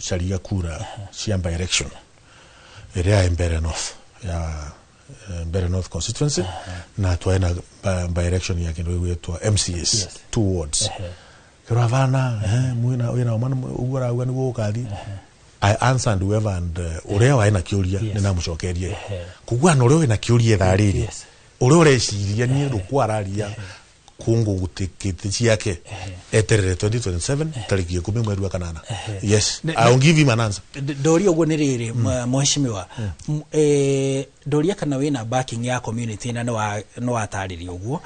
Tucharia kura cia by election ĩrĩa ya Mbeere North, ya Mbeere North constituency, na twaĩ na by election ya kĩndũ gĩgwĩtwo MCAs, two wards. Kĩrwa bana mwina wina omana ũguo arauga nĩguo gũkathi. I answered whoever and ũrĩa warĩ na kĩũria nĩ namũcokerie. Koguo ana ũrĩa wĩna kĩũria thaa rĩrĩ, ũrĩa ũreciria niĩ ndũkwararia kũngũ gũtĩkĩte ciake, eterere 2027 tarĩki 10 mweri wa kanana. Yes, I will give him an answer. Ndoria ũguo nĩ rĩrĩ, mheshimiwa, ndoria kana wĩna backing ya community, na nĩ watarĩria ũguo,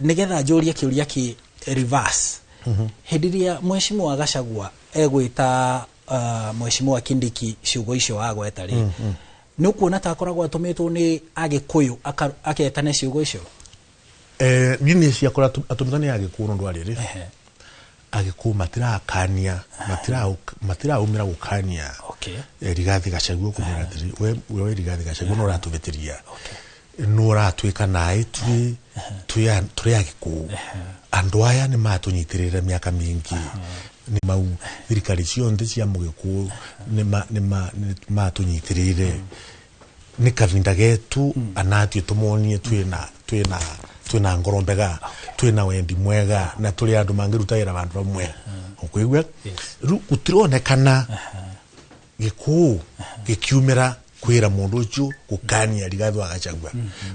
nĩgetha njũrie kĩũria kĩ reverse. Hĩndĩ ĩrĩa mheshimiwa Gachagua egwĩta mheshimiwa Kindiki ciugo icio wagweta rĩ, nĩ ũkuona ta akoragwo atũmĩtwo nĩ Agĩkũyũ aketane ciugo icio? Niĩ nĩ ciakora atũmĩtwo nĩ Agĩkũyũ nũndũ wa rĩrĩ, Agĩkũyũ matirakania, matiraumĩra gũkania Rigathi Gachagua, kũmwĩra atĩrĩ, we Rigathi Gachagua, nĩ ũratũhĩtĩria, nĩ ũratwĩka naĩ twĩ Agĩkũyũ. Andũ aya nĩ matũnyitĩrĩre mĩaka mĩingĩ, nĩ mau thirikari cionthe cia mũgĩkũyũ nĩ matũnyitĩrĩire. Nĩ kavinda getu anatue tũmonie twĩna ngoro mbega, twĩna wendi mwega, na tũrĩ andũ mangĩruta wĩra vandũ vamwe, ũkũigua? Rĩu gũtironekana gĩkũũ gĩkiumĩra kwĩra mũndũ ũcio gũkania Rigathi wa Gachagua.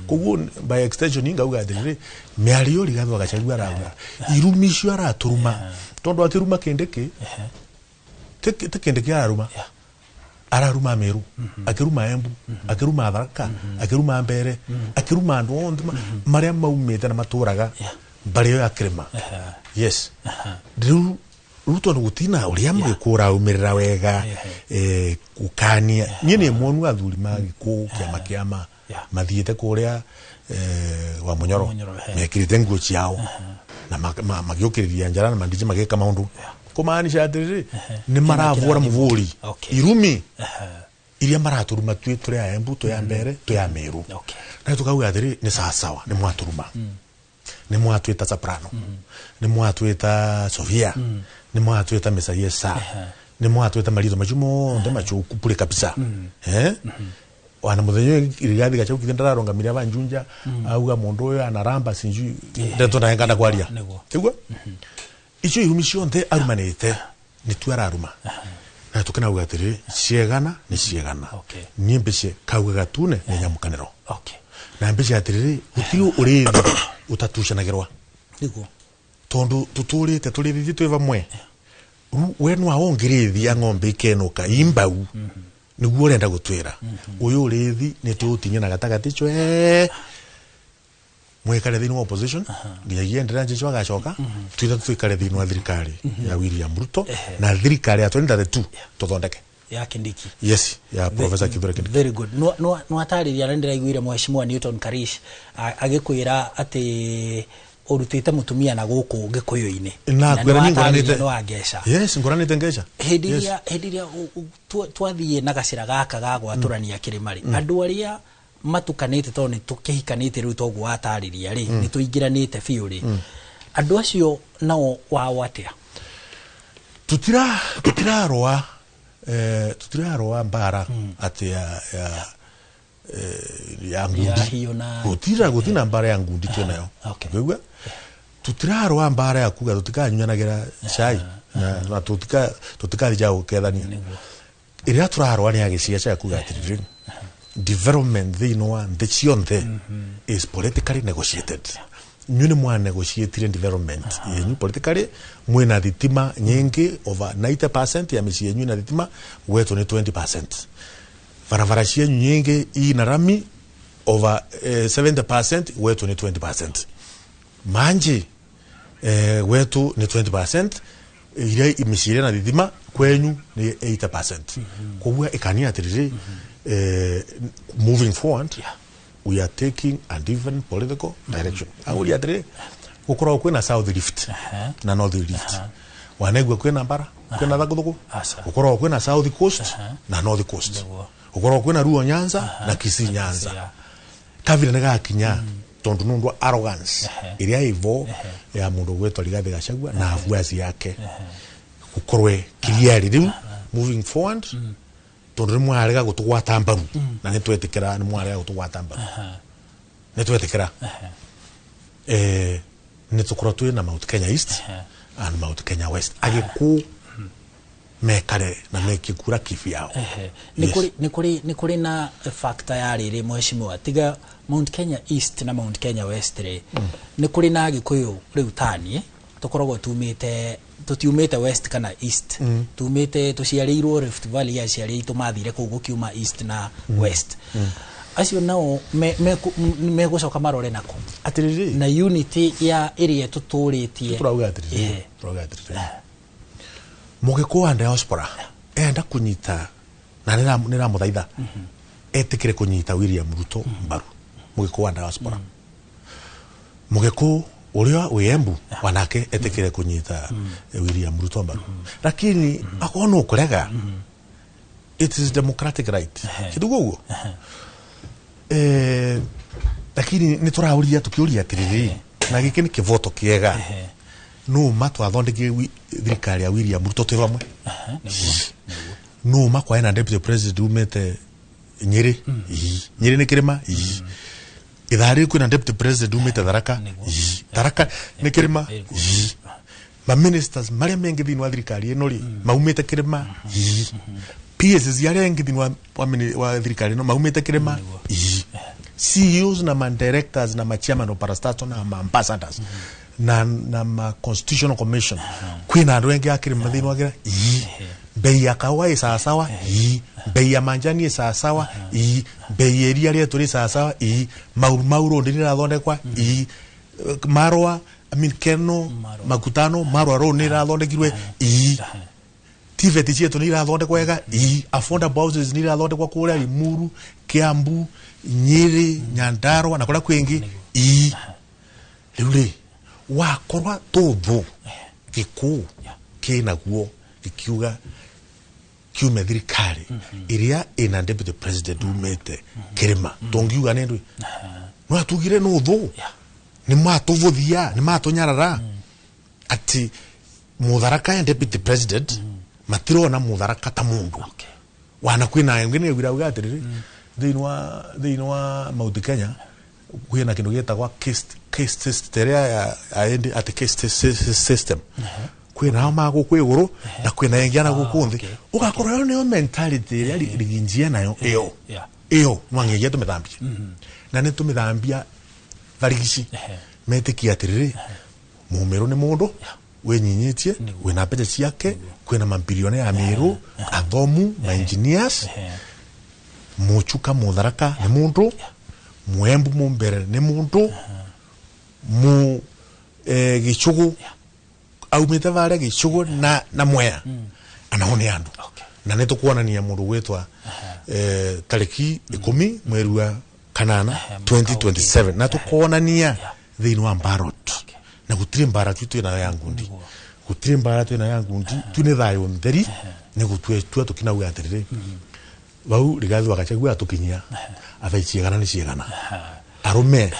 Koguo by extension ingauga atĩrĩrĩ, mĩario Rigathi wa Gachagua arauga, irumi icio aratũruma, tondũ akĩruma Kindiki ti Kindiki araruma, araruma Meru, akĩruma Embu, akĩruma Tharaka, akĩruma Mbere, akĩruma andũ onthe marĩa maumĩte na matũraga mbarĩ ĩyo ya kĩrĩma. Yes, rĩu tondũ gũtina ũrĩa mũgĩkũ ũraumĩrĩra wega gũkania, niĩ nĩ muonu athuri ma Gĩkũyũ kĩama kĩama mathiĩte kũrĩa wa Munyoro, Munyoro, mekĩrĩte nguo ciao na magĩũkĩrĩria njara na mandije, magĩka maũndũ kũmaanisha atĩrĩrĩ, nĩ maravũra mũvũri irumi iria maratũruma twĩ tũrĩ a Embu, twĩ a Mbere, twĩ a Meru. Na tukauga atĩrĩ, nĩ sawasawa, nĩ mwatũruma, nĩ mwatwĩta soprano, nĩ mwatwĩta Sofia, nĩ mwatwĩta Mesaiesa, nĩ mwatwĩta marito macio monthe macuku bure kabisa. Wana muthenya ũyũ Rigathi Gachagua kithe ndararũngamire abanjunja, auga mundu uyu anaramba sinju ndeto naenganda kwaria. Tiguo icio irumi cionthe arumanite nĩtuo araruma, na tukinauga atĩrĩrĩ, ciegana nĩ ciegana. Niĩ mbice kauga gatune nĩ nyamukanĩro, na mbice atĩrĩrĩ, gũtirĩ ũrĩthi ũtatucanagĩrwa, tondu tutũrĩte tũrĩthithie twĩ vamwe. Rĩu we no awongĩrĩthia ng'ombe ikenũka imbau nĩguo ũrenda gũtwĩra ũyũ ũrĩthi nĩ tũũtinie na gatagatĩ cwe, mwikare thĩinĩ wa opposition nginyagia enderea njeco agacoka, twitha twikare thĩinĩ wa thirikari ya William Ruto na thirikari ya 2032 tũthondeke. Ya Kindiki. Yes, ya Professor Kithure Kindiki. Very good. No atarĩria na ndĩraiguire mheshimiwa Newton Karish agĩkwĩra atĩ ũrutĩte mũtumia na gũkũ Gĩkũyũ-inĩ. Na kwĩra niĩ ngũranĩte. Nĩ wa Ngeca. Yes, ngũranĩte Ngeca. Hĩndĩ ĩrĩa twathiĩ na gacĩra gaka ga gwatũrania kĩrĩma rĩ, andũ arĩa matukanĩte, tondũ nĩ tũkĩhikanĩte rĩu, toguo watarĩria rĩ, nĩ tũingĩranĩte biũ rĩ, andũ acio nao wao atĩa? Tutirarũa mbara atĩ ya ya ngundi. Hiyo na Gũtina mbara ya ngundi twĩnayo. Ũkũigua, tutirarũa mbara ya kuga tutikanyuanagĩra cai na tutikathi ja gũkethania. Ĩrĩa tũrarũa nĩ ya gĩciaca, ya kuga atĩrĩrĩ, development thĩinĩ wa nthĩ cionthe is politically negotiated. Inyuĩ nĩ mwa negotiatire development yenyu politically, mwĩna thitima nyingĩ, over 90% ya mĩciĩ yenyu ina thitima, gwetũ nĩ 20%. Barabara cienyu nyingĩ ina rami, over 70%, gwetũ nĩ 20%. Manji gwetu nĩ 20% iria mĩciĩ ĩrĩa na thitima, kwenyu nĩ 80%. Koguo ĩkania atĩrĩrĩ, moving forward we are taking a different political direction. Auria atĩrĩrĩ, gũkoragwo kwĩna South Rift na North Rift, wanaigua kwĩna mbara, kwĩna thakũthũkũ? Aca. Gũkoragwo kwĩna South Coast na North Coast. Gũkoragwo kwĩna Luo Nyanza na Kisii Nyanza. Kabira nĩ gakinya tondu nundu wa arrogance ĩrĩa ivo ya mundu gwetwo Rigathi Gachagua na afuasi yake, gukorwe kiriari riu Moving forward, tondu nĩ mwarega gũtũgwata mbaru, na nĩ twetĩkĩra nĩ mwarega gũtũgwata mbaru, nĩ twetĩkĩra nĩ tũkorwo twĩ na Mount Kenya East and Mount Kenya West, agĩkũ mekare na mekie kura kivyao. Nĩ kũrĩ nĩ kũrĩ nĩ kũrĩ na factor ya rĩrĩ, mheshimiwa, tiga Mount Kenya East na Mount Kenya West rĩ, nĩ kũrĩ na Agĩkũyũ rĩu taniĩ tũkoragwo tumĩte, tũtiumĩte West kana East, tumĩte, tũciarĩirwo Rift Valley, aciari aitũ mathire kũu gũkiuma East na West. Acio nao megũcoka marore nako Atĩrĩrĩ, na unity ya ĩrĩa tũtũrĩtie? Turauga atĩrĩrĩ, turauga atĩrĩrĩ, mũgĩkũyũ wa diaspora enda kũnyita na nĩramũthaitha etĩkĩre kũnyita William Ruto mbaru. Mũgĩkũyũ wa diaspora, mũgĩkũyũ ũrĩa wĩ Embu wanake etĩkĩre kũnyita William Ruto mbaru, lakini akorwo nĩ ũkũrega, it is democratic right kĩndũ ũguo. Lakini nĩ tũraũria tũkĩũria atĩrĩrĩ, na gĩkĩ nĩ kĩvoto kĩega, no ma twathondekire thirikari ya William Ruto twĩ vamwe? No ma kwaĩ na deputy president umĩte Nyĩrĩ? Ii. Nyĩrĩ nĩ kĩrĩma? Ii. Ithaa rĩrĩ kwĩna deputy president umĩte Tharaka? Ii. Tharaka nĩ kĩrĩma? Ii. Ma ministers marĩa mengĩ thĩinĩ wa thirikari ĩno rĩ, maumĩte kĩrĩma? Ii. PSs arĩa engĩ thĩinĩ wa thirikari ĩno maumĩte kĩrĩma? Ii. CEOs na ma directors na ma chairman of parastatal na ma ambassadors na ma constitutional commission, kwĩna andũ engĩ a kĩrĩma thĩinĩ wa kĩrĩa? Ii. Bei ya kaũa ĩ sawasawa? Ii. Bei ya manjani ĩ sawasawa? Ii. Bei ya iria rĩetũ rĩ sawasawa? Ii. Mau Mau Road nĩ ĩrathondekwa? Ii. Marwa, I mean, Keno, Makutano Marwa Road nĩ ĩrathondekirwe? Ii. TVET cietu nĩ irathondekwo wega? Ii. Affordable houses nĩ irathondekwa kũrĩa Limuru, Kiambu, Nyĩrĩ, Nyandarua na kũrĩa kwĩngĩ? Ii. Rĩu rĩ, wakorwa tũthũ gĩkũ kĩnaguo gĩkiuga kiume thirikari ĩrĩa ĩna deputy president umĩte kĩrĩma, tũngiuga nĩ ndũĩ no atugire nũ thũ, nĩ matũvũthia, nĩ matũnyarara ati Mutharaka ya deputy president matirona Mutharaka ta mundu. Wana kwina ngine ugira uga atiriri, thiini wa Mount Kenya kwina kindu gitagwa caste system ĩrĩa ya aendi ati caste system, kwina ao magũkũ igũrũ na kwina engi na gũkũ nthĩ. Ugakorwo ĩyo nĩyo mentality ĩrĩa riginjia nayo ĩyo. Ĩyo nwang'egia tũmĩthambie na nĩ tũmĩthambia barigici metĩkia atĩrĩrĩ, mũmĩrũ nĩ mũndũ wĩnyinyĩtie, wĩna mbeca ciake, kwĩna mabilione ya mĩrũ, athomu ma engineers. Muchuka Mutharaka nĩ mũndũ, Mwembu Mumbere nĩ mũndũ, mu Gĩchũgũ aumĩte varĩa Gĩchũgũ na Mwea anaho nĩ andũ. Na nĩ tũkuonania mũndũ gwĩtwa tarĩki 10 mweri wa kanana 2027, na tũkonania thĩinĩ wa ballot, na gũtirĩ mbara tu twĩnayo ya ngundi, gũtirĩ mbara twĩnayo ya ngundi tu, nĩ thayũ ntheri nĩ gũtua tũkinauga atĩrĩrĩ, vau Rigathi wa Gachagua atũkinyia athai ciegana nĩ ciegana, arũme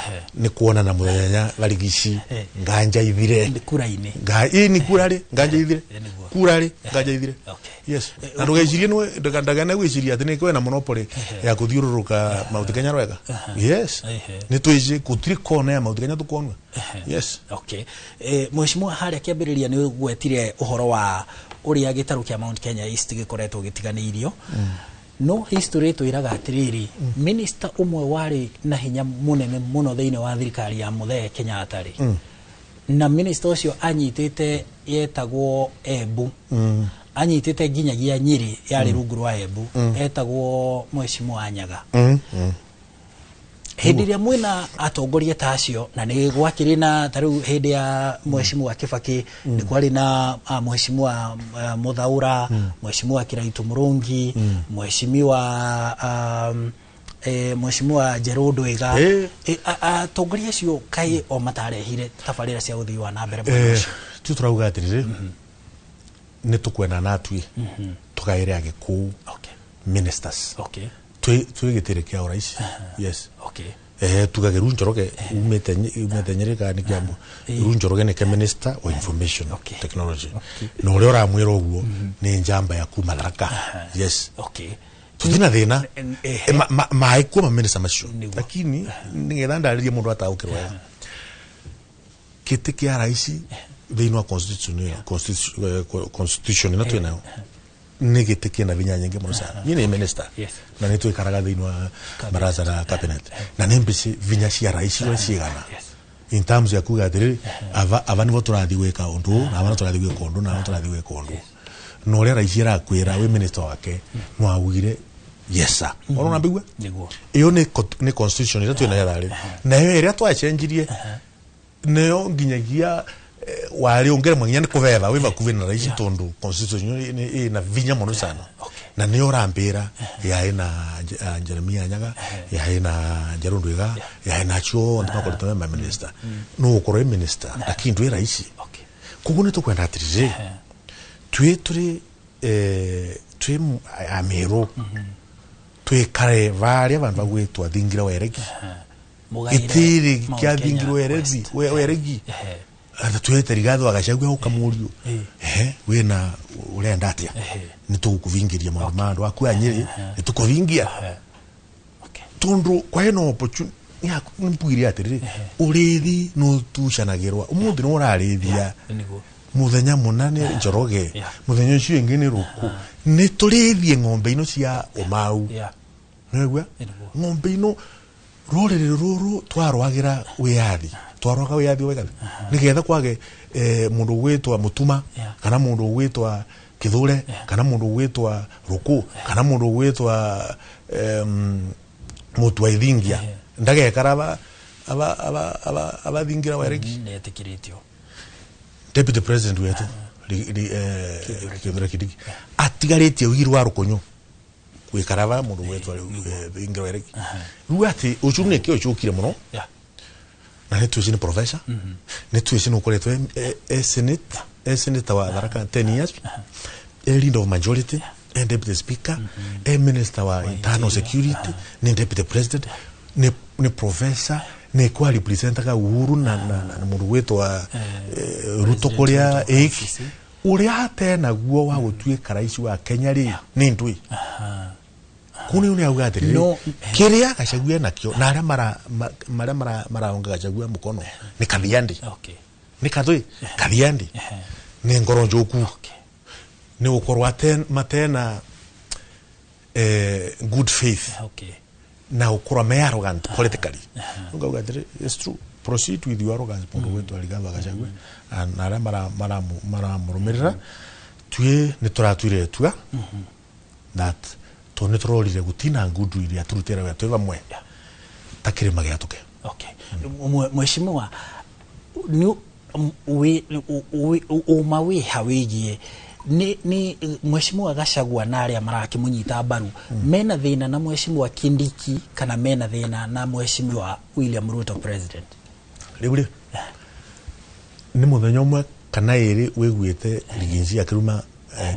nĩ kuonana mũthenya barigici nganja ithire. Nĩ kura-inĩ. Ĩ ni kura rĩ, nganja ithire. Nĩguo. Kura rĩ, nganja ithire. Yes, na ndũgecirie nĩ ndagane gwĩciria atĩ nĩ kwĩna monopoly ya kũthiũrũrũka Mount Kenya rwega. Yes. Nĩ twĩci gũtirĩ kona ya Mount Kenya tũkonua. Yes. Okay. Mheshimiwa, harĩa kĩambĩrĩria nĩ ũgwetire ũhoro wa ũrĩa gĩtarũ kĩa Mount Kenya East gĩkoretwo gĩtiganĩirio, no history twĩraga atĩrĩrĩ, minister ũmwe warĩ na hinya mũnene mũno thĩinĩ wa thirikari ya Mũthee Kenyatta rĩ, na minister ũcio anyitĩte yetagwo Embu, anyitĩte nginyagia Nyĩrĩ yarĩ rungu rwa Embu, etagwo Mheshimiwa Nyaga. Hĩndĩ ĩrĩa mwĩna atongoria ta acio, na nĩ gwakĩrĩ na ta rĩu hĩndĩ ya Mheshimiwa Kibaki nĩ kwarĩ na Mheshimiwa Muthaura, Mheshimiwa Kiraitu Murungi, Mheshimiwa Mheshimiwa Njerũ Ndwiga, atongoria acio kaĩ o matarehire tabarĩra cia ũthii wa na mbere mwena ũcio? Tu turauga atĩrĩrĩ, nĩ tũkwenda na atui tũgaĩre Agĩkũyũ ministers twĩ gĩtĩrĩ kĩa ũrais. Yes. Tugage ru Njoroge umete Nyeri kana ni Kiambu, ru Njoroge nike minister wa information technology, na uria uramwira uguo ni njamba ya kuma Tharaka. Yes. Tutina thina maä kuo maminista macio, lakini nigetha ndarĩrie mũndũ ataũkĩrwo wega, gĩtĩ kĩa raisi thĩinĩ wa constitution ĩno twĩnayo nĩ gĩtĩ kĩna vinya nyingĩ mũno sana. Niĩ nĩ minister na nĩ twĩkaraga thĩinĩ wa baraza la cabinet, na nĩ mbici vinya cia raisi ũrĩa cigana in terms ya kuga atĩrĩrĩ, ava nĩvo tũrathiĩ gwĩka ũndũ, na ava nĩ tũrathiĩ gwĩka ũndũ, na ava tũrathiĩ gwĩka ũndũ, na ũrĩa raisi arakwĩra wĩ minister wake no augire yes sir. Ona mbigua iyo nĩ constitution ĩrĩa twĩnayo tharĩ, nayo ĩrĩa twacenjirie nayo nginyagia warĩ ũngĩremwo nginya nĩ kũvetha wĩ vakuvi na raici, tondũ constitution ĩna vinya mũno sana, na nĩyo ũrambĩra yaĩ na Jeremia Nyaga, yaĩ na Njerũ Ndwiga, yaĩ na acio onthe makoretwo me maminista. No ũkorwo wĩ minister lakini ndwĩ raici. Koguo nĩ tũkwenda atĩrĩrĩ, twĩ tũrĩ twĩ Amerũ twĩkare varĩa vandu vagwĩtwa thingira weregi, gĩtĩrĩ kĩa thingirwo weregi weregi, ata twete Rigathi wa Gachagua ukamũrio, ehe, wĩna ũrenda atĩa, nĩ tũgũkũvingiria maũndũ ma andũ aku a Nyĩrĩ, nĩ tũkũvingia tondũ kwaĩ na opportunity nĩmpugire atĩrĩrĩ, ũrĩthi nĩũtucanagĩrwa, ũmũthĩ nĩ ũrarĩthia muthenya muna nĩ Njoroge, muthenya ũcio ũngĩ nĩ Rũkũ, nĩ tũrĩthie ng'ombe ino cia ũmau, nĩwaigua ng'ombe ino rũrĩrĩ rũrũ twarwagĩra wĩyathi, twarwaga wĩyathi wega nĩgetha kwage mũndũ ũgwĩtwa Mũtuma kana mũndũ ũgwĩtwa Kĩthure kana mũndũ ũgwĩtwa Rũkũ kana mũndũ ũgwĩtwa Mũtua Ithingia ndagekara abathingira wereki. Nĩetĩkĩrĩtio. Deputy President wetu Kithure Kindiki atigarĩtie ũiru wa rũkũnyũ gwĩkara ba mũndũ gwetwa thingira wereki. Rĩu atĩ ũcio nĩ kĩo ũcũkire mũno, na nĩ twĩci nĩ professor, nĩ twĩci nĩ ũkoretwo e senate, e senator wa Tharaka 10 years, e leader of majority, e deputy speaker, e minister wa internal security, nĩ deputy president, nĩ professor, nĩ kwa representaga Uhuru na mũndũ gwĩtwa Ruto kũrĩa ĩki ũrĩa atenaguo wa gũtuĩka rais wa Kenya rĩ nĩ ndũĩ. Kũu nĩ auga atĩrĩrĩ, kĩrĩa Gachagua nakĩo na arĩa maraonga Gachagua mũkono nĩ kathiandi, nĩ kathũĩ kathiandi, nĩ ngoro njũku, nĩ gũkorwo matena good faith na gũkorwo me arrogant politically. Ngauga atĩrĩ, it's true, proceed with your arrogance mũndũ gwĩtwo Rigathi wa Gachagua na arĩa maramũrũmĩrĩra. Tuĩ nĩ tũratuire itua that tondũ nĩ tũrorire gũtina ngudu iria tũrutĩra wĩra twĩ vamwe ta kĩrĩma gĩatũke. Mheshimiwa, nĩ ũma wĩha wĩgiĩ ni Mheshimiwa Gachagua na arĩa marakĩmũnyita mbaru mena thĩna na Mheshimiwa Kindiki kana mena thĩna na Mheshimiwa William Ruto president? Rĩu rĩ nĩ mũthenya ũmwe kana ĩrĩ wĩguĩte Riginji akĩruma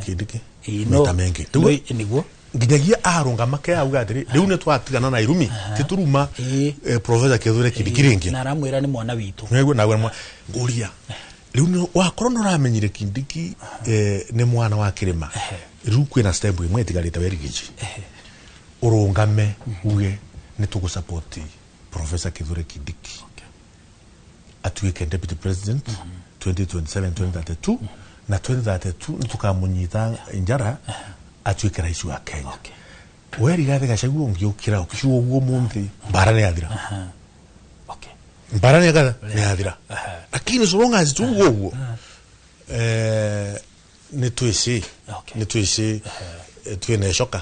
Kindiki maita mengĩ nĩguo nginyagia arũngama ke auga atĩrĩ, rĩu nĩ twatigana na irumi tituruma Professor Kithure Kindiki rĩngĩ, na aramwĩra nĩ mwana witũ. Nĩguo na ngũria rĩu wakorwo nĩ ũramenyire Kindiki nĩ mwana wa kĩrĩma, rĩu kwĩna step ĩmwe ĩtigarĩte we Riginji, ũrũngame uge nĩ tũgũsupport Professor Kithure Kindiki atuĩke deputy president 2027 2032, na 2032 nĩ tũkamũnyita njara atuĩke rais wa Kenya. We Rigathi Gachagua ũngĩũkĩra ũkĩciuga ũguo mũnthĩ, mbara nĩ yathira, mbara nĩ yathira, lakini so long as tuguo ũguo nĩ twĩci nĩ twĩci twĩna icoka,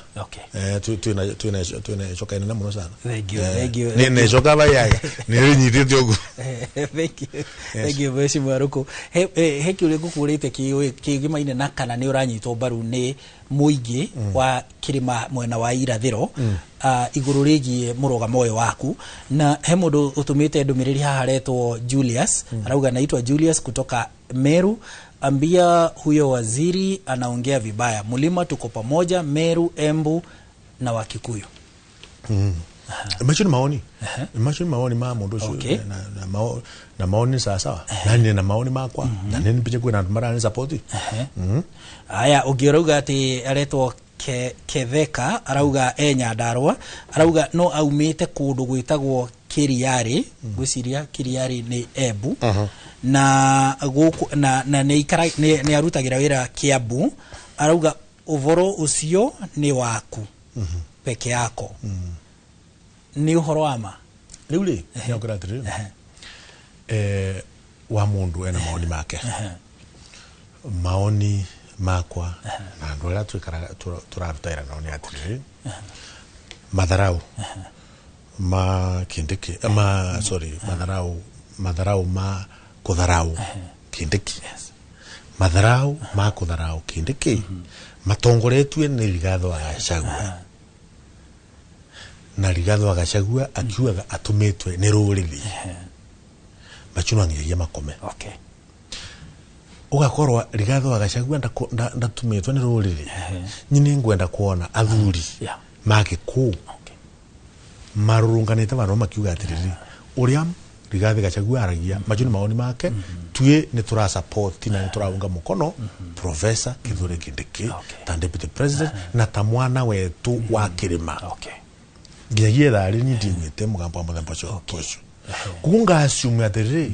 twĩna icoka inene mũno sana. Nĩ icoka bayaga nĩ rĩnyitĩte ũguo. Thank you Mheshimiwa Ruku. He kĩũria ngũkũrĩte kĩgĩmaine na kana nĩ ũranyitwo mbaru nĩ mũingĩ wa kĩrĩma mwena wa irathĩro igũrũ rĩgiĩ mũrũgamo ũyũ waku, na he mũndũ ũtũmĩte ndũmĩrĩri haha aretwo Julius, arauga naitwa Julius kutoka Meru, ambia huyo waziri anaongea vibaya, mlima tuko pamoja, Meru, Embu na Wakikuyu. Macio nĩ maoni, macio nĩ maoni ma mũndũ ũcio. Okay. Na maoni sawa sawa, na niĩ na maoni makwa, na nĩ mbiche kwĩna andũ marani support. Aya, ũngĩ ũrauga atĩ aretwo Ketheka, arauga e Nyandarua, arauga no aumĩte kũndũ gwĩtagwo Kiriari, ngwĩciria Kiriari nĩ Embu, na gũkũ na nĩ ikara nĩ arutagĩra wĩra Kiambu. Arauga ũhoro ũcio nĩ waku peke yako, nĩ ũhoro wa ma? Rĩu rĩ, nĩakwĩra atĩrĩrĩ, wa mũndũ ena maoni make. Maoni makwa na andũ arĩa twĩkaraga tũraruta wĩra nao nĩ atĩrĩrĩ, matharau ma Kindiki, ma, sorry, matharau ma kũtharau Kindiki, matharau ma kũtharau Kindiki matongoretue nĩ Rigathĩ wa Gachagua, na Rigathĩ wa Gachagua akiugaga atũmĩtwe nĩ rũrĩrĩ, macio no nginyagia makome. Ugakorwa Rigathĩ wa Gachagua ndatumĩtwo nĩ rũrĩrĩ. Nyini ngwenda kuona athuri magĩkũũ marũrũnganĩte vandu makiuga atĩrĩrĩ, ũrĩa Rigathĩ Gachagua aragia, macio nĩ maoni make, tuĩ nĩ tũra support na nĩ tũraunga mũkono Professor Kithure Kindiki ta deputy president na ta mwana wetu wa kĩrĩma. Nginyagia thaa rĩ niĩ ndiiguĩte mũgambo wa mũthemba ũcio ũcio. Koguo ngaassume atĩrĩrĩ,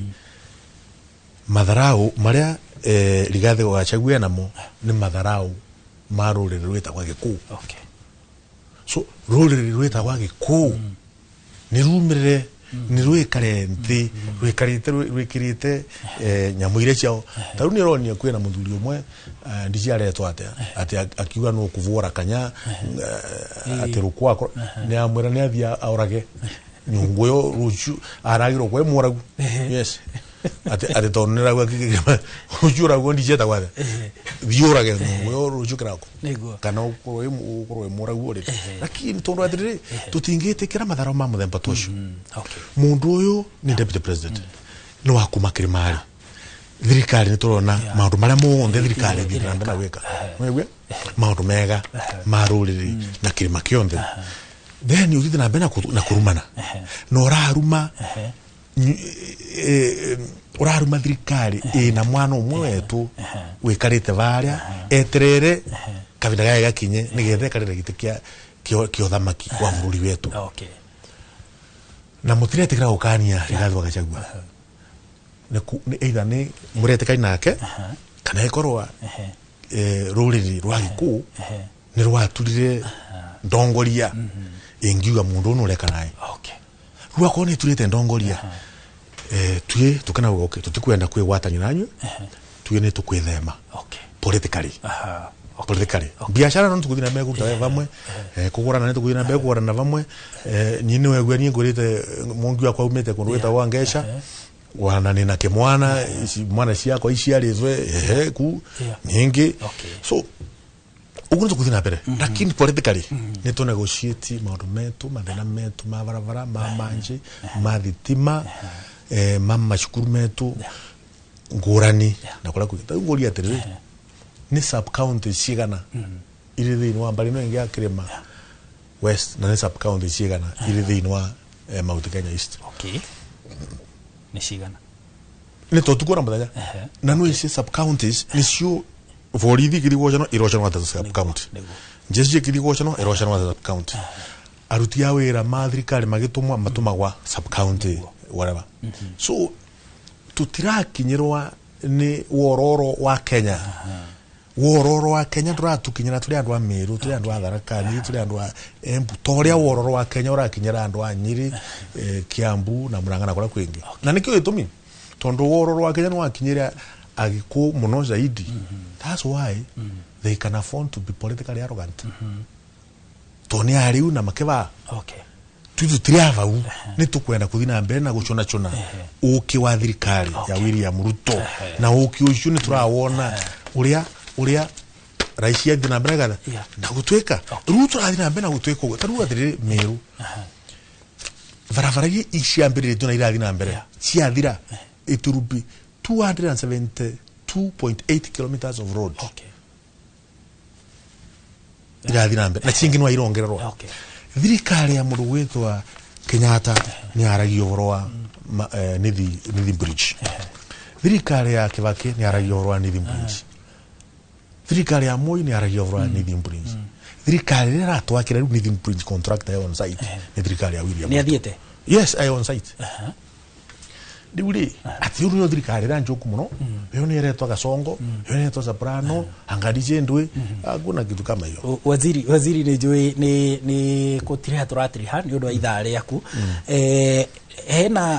matharau marĩa Rigathĩ wa Gachagua enamo nĩ matharau ma rũrĩrĩ rwĩtagwo Gĩkũyũ. So rũrĩrĩ rwĩtagwo Gĩkũyũ nĩ rumĩrĩre, nĩ rwĩkare nthĩ rwĩkarĩte rwĩkĩrĩte nyamũ iria ciao. Ta rĩu nĩ ũronio kwĩna mũthuri ũmwe, ndiciaretwo atĩa, atĩ akiuga nũ kũvũra kanya, atĩ rũkwa nĩ amwĩra nĩ athiĩ aũrage nyũngũ ĩyo rũciũ aragĩrwo kwĩ mũragu. Yes, atĩ tondũ nĩ ragua rũciũ ũragua, ndicietagwo atĩa, thiĩ ũrage nyũngũ ĩyo rũciũ kĩrako kana ũkorwo wĩ mũragu ũrĩ, lakini tondũ atĩrĩrĩ, tũtingĩtĩkĩra matharau ma mũthemba ta ũcio. Mũndũ ũyũ nĩ deputy president, nĩ wa kuma kĩrĩma-rĩ, thirikari nĩ tũrona maũndũ marĩa mothe thirikari ĩthiĩte na mbere na gwĩka. Wĩgue maũndũ mega ma rũrĩrĩ na kĩrĩma kĩonthe, then ũthiĩte na mbere na kũrumana na ũraruma ũraruma thirikari ĩna mwana ũmwe wetũ wĩkarĩte varĩa eterere kahinda gake gakinye nĩgetha ekarĩre gĩtĩ kĩa ũthamaki wa bũrũri wetũ. Na mũtiretĩkĩra gũkania Rigathĩ wa Gachagua nĩ either nĩ mũretĩkani nake kana ĩkorwa rũrĩrĩ rwa Gĩkũyũ nĩ rwaturire ndongoria ĩngiuga mũndũ ũyũ nĩ ũreka naĩ. Rĩu akorwo nĩ ĩturĩte ndongoria, tuĩ tũkenaga, okay, tũtikwenda kwĩgwatania nanyuĩ, tuĩ nĩ tũkwĩthema politically. Politically, biashara no tũgũthiĩ na mbere kũruta wĩra vamwe, kũgũrana nĩ tũgũthiĩ na mbere kũgũrana vamwe. Niĩ nĩ wegua niĩ ngũrĩte mũngi wakwa umĩte kũndũ gwĩtagwo Ngesha, wana nĩna kĩmwana ici mwana ciakwa iciarĩtwe ehe ku nyingĩ. So ũguo nĩ tũgũthiĩ na mbere, lakini politically nĩ tũ negotiate maũndũ metu, mathĩna metu ma barabara, ma manji, ma thitima, ma macukuru metu ngũrani na kũrĩa kwingĩ. Tarĩu ngũria atĩrĩrĩ, nĩ sub county cigana irĩ thĩinĩ wa mbarĩ ĩno ĩngĩ ya kĩrĩma West, na nĩ sub county cigana irĩ thĩinĩ wa Mount Kenya East? Okay. Nĩ cigana? Nĩ to tukũ na mũthenya. Na no ici sub counties nĩcio borithi ikĩrigocano irocanwo ata sub county, jeshi ikĩrigocano irocanwo ata sub county, aruti a wĩra ma thirikari magĩtũmwa matũmagwa sub county, whatever. So tutirakinyĩrwa nĩ wororo wa Kenya. Wororo wa Kenya ndũratukinyĩra tũrĩ andũ a Meru, tũrĩ andũ a Tharaka Nithi, tũrĩ andũ a Embu, ta ũrĩa wororo wa Kenya ũrakinyĩra andũ a Nyĩrĩ, Kiambu na Murang'a na kũrĩa kwĩngĩ. Na nĩkĩo gĩtũmi, tondũ wororo wa Kenya nĩwakinyĩra Agĩkũyũ mũno zaidi. That's why they can afford to be politically arrogant, tondũ nĩ arĩu na makĩbaa. Tui tũtirĩ a vau, nĩ tũkwenda kũthiĩ na mbere na gũcũnacũna ũkĩ wa thirikari ya William Ruto, na ũkĩ ũcio nĩ tũrawona ũrĩa raici athiĩ na mbere gatha na gũtuĩka rĩu tũrathiĩ na mbere na gũtuĩka ũguo. Ta rĩu atĩrĩrĩ, Meru barabara iria ciambĩrĩrĩtio na irathiĩ na mbere ciathira, it will be 272.8 kilometers of road irathiĩ na mbere, na cingĩ no irongererwo. Thirikari ya mundu gwitwa Kenyatta ni aragia uhoro wa Nithi Bridge. Thirikari ya Kibaki ni aragia uhoro wa Nithi Bridge. Thirikari ya Moi ni aragia uhoro wa Nithi Bridge. Thirikari ĩrĩa ĩratwakĩra rĩu Nithi Bridge contractor on site nĩ thirikari ya William. Nĩ athiĩte? Yes, I on site. Rĩu rĩ atĩ rĩu nĩyo thirikari ĩrĩa njũku mũno, ĩyo nĩ ĩretwa Gasongo, ĩyo nĩ ĩretwa Soprano, angaricie ndui, hakuna kitu kama hiyo. Waziri nĩ njũĩ nĩ gũtiriha tũratiriha nĩ ũndũ wa ithaa rĩaku.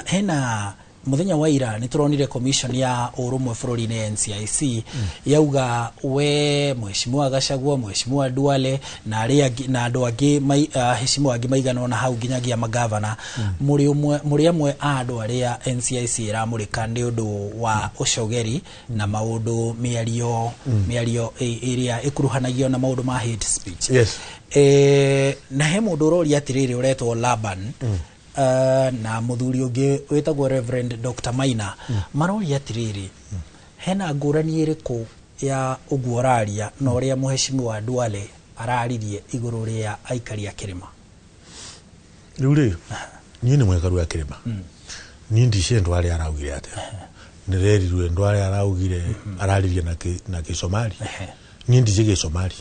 Hena muthenya wa ira nĩ tũronire commission ya ũrũmwe bũrũri-inĩ NCIC yauga we mheshimiwa Gachagua, mheshimiwa Duale na arĩa angĩ na andũ angĩ aheshimiwa angĩ maigana ona hau nginyagia magavana, mũrĩ amwe a andũ arĩa NCIC ĩramũrĩka nĩ ũndũ wa ũcogeri na maũndũ mĩario ĩrĩa ĩkuruhanagio na maũndũ ma hate speech. Yes. Na he mũndũ ũroria atĩrĩrĩ ũretwo Laban, na muthuri ũngĩ wĩtagwo Reverend Dr. Maina, maroria atĩrĩrĩ, hena ngũrani ĩrĩkũ ya ũguo ũraria na ũrĩa mheshimiwa Duale araririe igũrũ rĩa aikari a kĩrĩma? Rĩu rĩ niĩ nĩ mwĩkaru wa kĩrĩma, niĩ ndicie Duale araugire atĩa, nĩrerirwe Duale araugire araririe na Kĩsomali, niĩ ndicie Kĩsomali.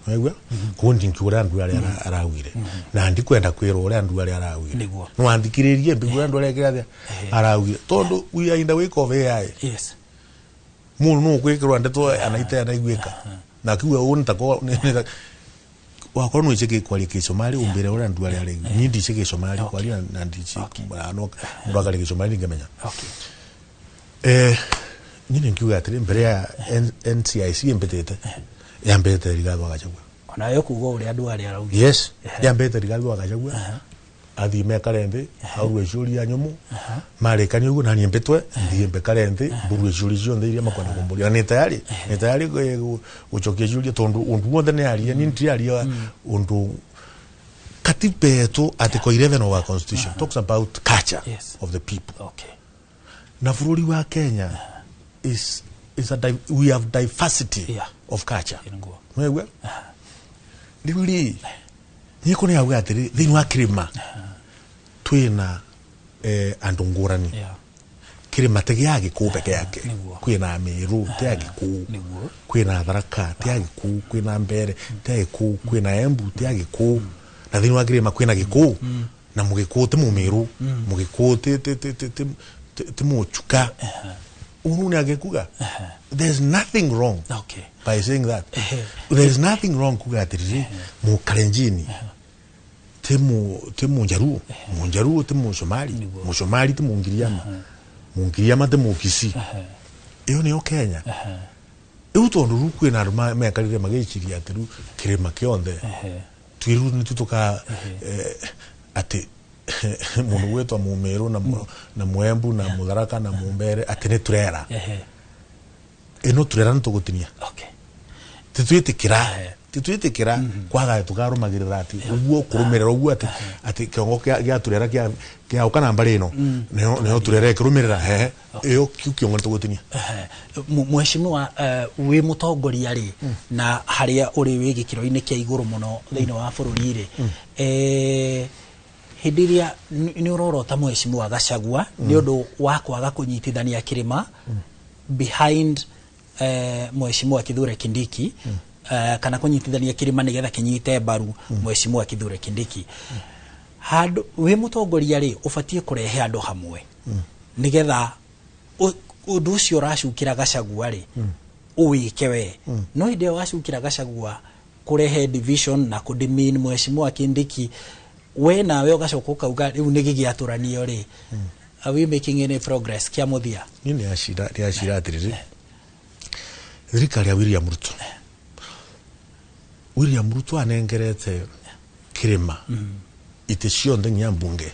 Waigua? Koguo ndingiuga ũrĩa Duale araugire na ndikwenda kwĩrwo ũrĩa Duale araugire, no andikĩrĩrie mbigua ũrĩa Duale ekĩrathia araugire, tondũ we are in the wake of AI. Yes. Mũndũ no ũkwĩkĩrwo ndeto anaite anaiguĩka na kiuga ũũ nĩtako wakorwo no ice kwaria Kĩsomali umbĩre ũrĩa Duale araugire. Niĩ ndice Kĩsomali kwaria na ndice no mũndũ akaria Kĩsomali ndingĩmenya. Niĩ nĩngiuga atĩrĩ mbere ya NCIC ĩmbĩtĩte yambĩte Rigathi wa Gachagua. Ona yo kuga ũrĩa Duale araugire. Yes, yambĩte Rigathi wa Gachagua athiĩ mekare nthĩ aurwe ciũria nyũmũ, marĩkania ũguo na niĩ mbĩtwe thiĩ mbekare nthĩ mburue ciũria ciothe iria makwenda kũmbũria, na nĩ tayari gũcokia ciũria tondũ ũndũ wothe nĩ aria, niĩ ndiraria ũndũ. Katiba yetu Article 11 of our constitution talks about culture of the people. Okay. Na bũrũri wa Kenya is we have diversity of culture. Mwewe? Rĩu rĩ niĩ kũ nĩ auga atĩrĩ thĩinĩ wa kĩrĩma twĩna andũ ngũrani. Kĩrĩma ti gĩa Gĩkũyũ peke yake, kwĩna Meru ti ya Gĩkũyũ, kwĩna Tharaka ti ya Gĩkũyũ, kwĩna Mbere ti ya Gĩkũyũ, kwĩna Embu ti ya Gĩkũyũ, na thĩinĩ wa kĩrĩma kwĩna Gĩkũyũ na Mũgĩkũyũ ti Mũmĩrũ, Mũgĩkũyũ ti Mũchuka. Unu ni agekuga. There's nothing wrong by saying that. There's nothing wrong kuga atĩrĩrĩ Mũkalenjini ti Mũnjaruo, Mũnjaruo ti Mũsomali, Mũsomali ti Mũngiriama, Mũngiriama ti Mũkisii. Ĩyo nĩyo Kenya. Rĩu tondũ rĩu kwĩna andũ mekarire magĩciria atĩ rĩu kĩrĩma kĩothe twĩrĩu nĩtũtũka atĩ mũndũ gwĩtwo Mũmĩrũ na Mũembu na Mũtharaka na Mũmbere atĩ nĩ turera. Ĩno turera nĩ tũgũtinia. Titwĩtĩkĩra kwaga tũkarũmagĩrĩra atĩ ũguo kũrũmĩrĩra ũguo atĩ kĩongo gĩa turera kĩaũka na mbarĩ ĩno nĩyo turera ĩkĩrũmĩrĩra hehe ĩyo kĩu kĩongo nĩ tũgũtinia. Mheshimiwa, wĩ mũtongoria rĩ na harĩa ũrĩ wĩ gĩkĩro-inĩ kĩa igũrũ mũno thĩinĩ wa bũrũri rĩ, hĩndĩ ĩrĩa nĩ ũrorota mheshimiwa Gachagua nĩ ũndũ wa kwaga kũnyitithania kĩrĩma behind mheshimiwa Kithure Kindiki, kana kũnyitithania kĩrĩma nĩgetha kĩnyite mbaru mheshimiwa Kithure Kindiki, handũ wĩ mũtongoria rĩ ũbatiĩ kũrehe andũ hamwe nĩgetha ũndũ ũcio ũracukĩra Gachagua rĩ ũwĩke we. No hĩndĩ ĩyo wacukĩra Gachagua kũrehe division na kũdemean mheshimiwa Kindiki, we nawe ũgacoka ũkauga rĩu nĩ gĩgĩatũranio rĩ, are we making any progress kĩa mũthia? Niĩ nĩ acira atĩrĩrĩ thirikari ya William Ruto, William Ruto anengerete kĩrĩma itĩ ciothe nginya mbunge.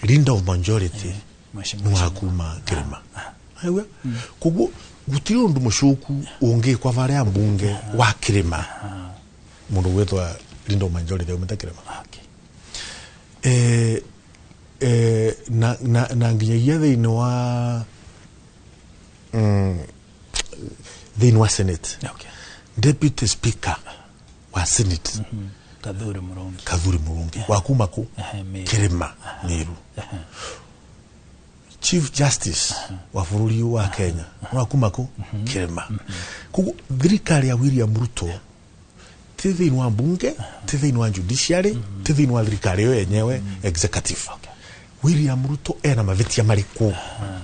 Leader of majority nĩ wa kuma kĩrĩma. Koguo gũtirĩ ũndũ mũcoku ũngĩkwa varĩa mbunge wa kĩrĩma mũndũ gwĩtwo leader of majority aumĩte kĩrĩma. Na nginyagia thĩinĩ wa Senate. Deputy Speaker wa Senate Kathuri Murungi. Kathuri Murungi wa kuma ku Meru. Kirima Meru. Chief Justice wa bũrũri wa Kenya wa kuma ku Kirima. Koguo thirikari ya William Ruto ti thĩinĩ wa mbunge, ti thĩinĩ wa judiciary, ti thĩinĩ wa thirikari ĩyo yenyewe executive. William Ruto ena mavĩtia marĩkũ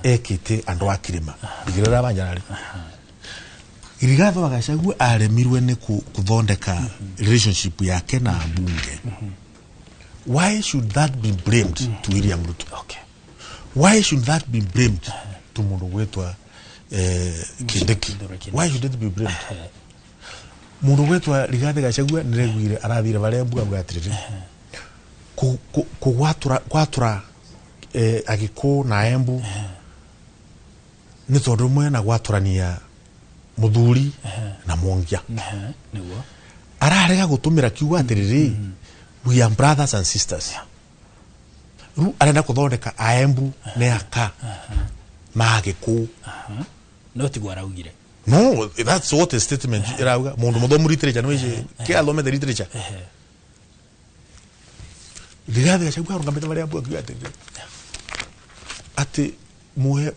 ekĩte andũ a Kirima bigĩrĩra banyarari? Rigathi wa Gachagua aremirwe nĩ kuthondeka relationship yake na mbunge. Why should that be blamed to William Ruto? Okay. Why should that be blamed to mundu gwitwa Kindiki? Kithure Kindiki. Why should it be blamed? Mundu gwitwa Rigathi Gachagua nireguire arathire varia mbuga mbuga atiriri kugwatura kwatura Agikuyu na Embu ni tondu mwe na gwaturania muthuri na mwongia. Niguo. Ararega gutumira kiugo atiriri, "We are brothers and sisters." Ru arenda kuthondeka Aembu ne aka ma Agikuyu. No tiguo araugire. No, that's what the statement irauga. Mundu muthomu literature niwici ki athomete literature. Rigathi Gachagua arũgamĩte varia mbu akiuga atiriri ati muhe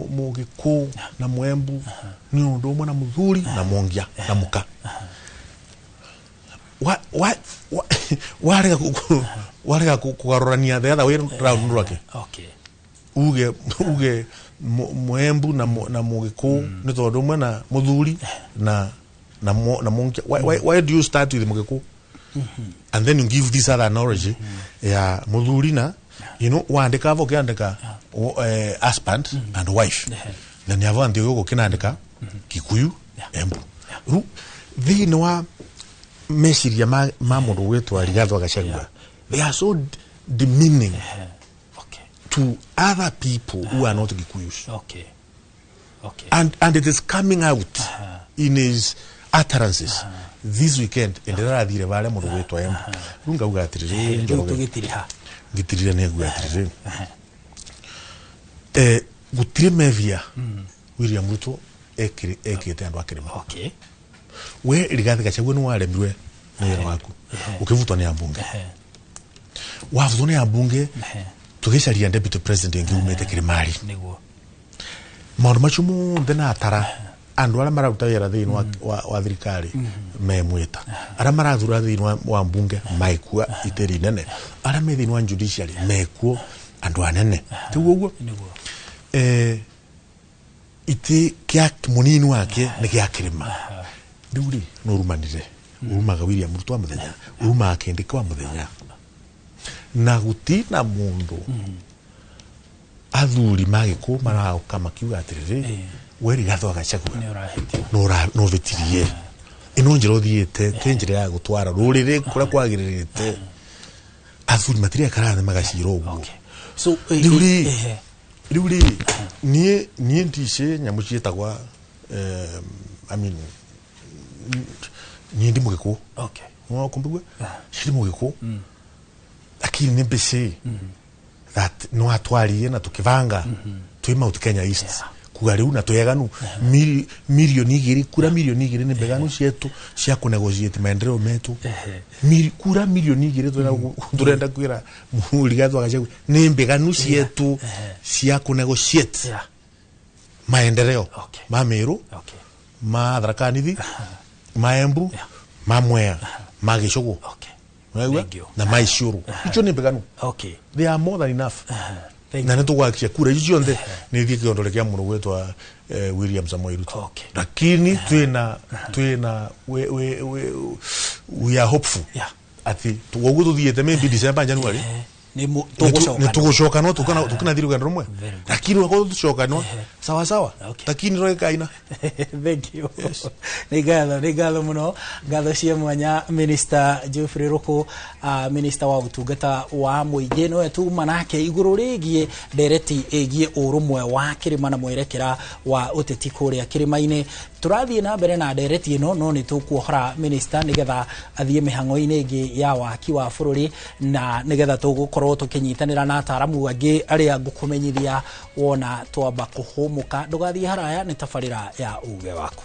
Mugikuyu na Mwembu ni undu umwe na muthuri na mwongia na muka. Wa wa wa warega warega kugarũrania the other way round rwake. Okay. Uge Mwembu na Mugikuyu ni tondu umwe na muthuri na mwongia. Why do you start with Mugikuyu and then you give this other analogy ya muthuri na wandika avo ukiandika husband and wife, na ni avo ndio gukinandika Kikuyu, Embu. Ru thiini wa meciria ma mundu gwitwa Rigathi wa Gachagua, they are so demeaning to other people who are not Gikuyus. Okay. And it is coming out in his utterances this weekend. Ndĩrathire varia mũndũ gwĩtwa Embu. Rĩu ngauga atĩrĩrĩ, Rĩu Njoroge, tũgĩtiriha. Ngĩtirire nĩ nguga atĩrĩrĩ, gũtirĩ mevia William Ruto ekĩte andũ a Kĩrĩma. We Rigathi Gachagua nĩ waremirwe nĩ wĩra waku, ũkĩbutwo nĩ ambunge. Wabutwo nĩ ambunge, tũgĩcaria deputy president ĩngĩ umĩte Kĩrĩmari. Niguo. Maũndũ macio mothe na atara andũ arĩa mararuta wĩra thĩinĩ wa thirikari memwĩta, arĩa marathura thĩinĩ wa mbunge maekua itĩri nene, arĩa me thĩinĩ wa judiciary mekuo andũ anene, tiguo ũguo? Niguo. Itĩ kĩa mũnini wake nĩ gĩa Kĩrĩma. Rĩu rĩ nĩ ũrumanire, urumaga William Ruto wa mũthenya, urumaga Kindiki wa mũthenya, na gũtina mũndũ athuri ma Gĩkũyũ maroka makiuga atĩrĩrĩ, we Rigathi wa Gachagua Nĩ ũrahĩtia. Nũvĩtirie ĩno njĩra ũthiĩte ti njĩra ya gũtwara rũrĩrĩ kũrĩa kwagĩrĩrĩte. Athuri matirekaga thĩ magacira ũguo. Okay. So Rĩu rĩ, rĩu rĩ niĩ ndicĩ nyamũ ciĩtagwa I mean, niĩ ndi Mũgĩkũyũ. Kumbigua ciri Mũgĩkũyũ, lakini nĩ mbĩcĩ that no atwarie na tukibanga twi Mount Kenya East kuga riu na tweganu 2 million, kura 2 million nĩ mbeganu cietu cia kũnegotiate maendeleo metu. Kura 2 million turenda kwira Rigathi wa Gachagua nĩ mbeganu cietu cia kũnegotiate maendeleo ma Meru, ma Tharaka Nithi, ma Embu, ma Mwea, ma Gĩcũgũ. Unaigua? Thank you. Na ma Isiolo. Icio nĩ mbeganu. They are more than enough. Thank Na nĩ tũgwakia kura icio ciothe nĩ ithiĩ kĩondore kĩa mũndũ gwĩtwa William Samoei Ruto. Lakini twĩna we are hopeful atĩ ũguo tũthiĩte, maybe December, January, Nĩ tũgũcoka. nĩ tũgũcoka no tũkĩna thiĩ rũgendo rũmwe. Very good. Lakini wakorwo tũcokanwa sawa sawa, lakini roĩkaina. Thank you. Nĩ ngatho mũno, ngatho cia mwanya Minister Geoffrey Ruku, minister wa ũtungata wa mũingĩ, nĩwe tuma nake igũrũ rĩgiĩ ndereti ĩgiĩ ũrũmwe wa kĩrĩma na mwerekera wa ũteti kũrĩa kĩrĩma-inĩ. Tũrathiĩ na mbere na ndereti ĩno, no nĩ tũkuohora minister nĩgetha athiĩ mĩhang'o-inĩ ĩngĩ ya waki wa bũrũri, na nĩgetha tũgũkorwo tũkĩnyitanĩra na ataramu angĩ arĩa ngũkũmenyithia wona twamba kũhũmũka. Ndũgathiĩ haraya, nĩ tabarĩra ya uge waku.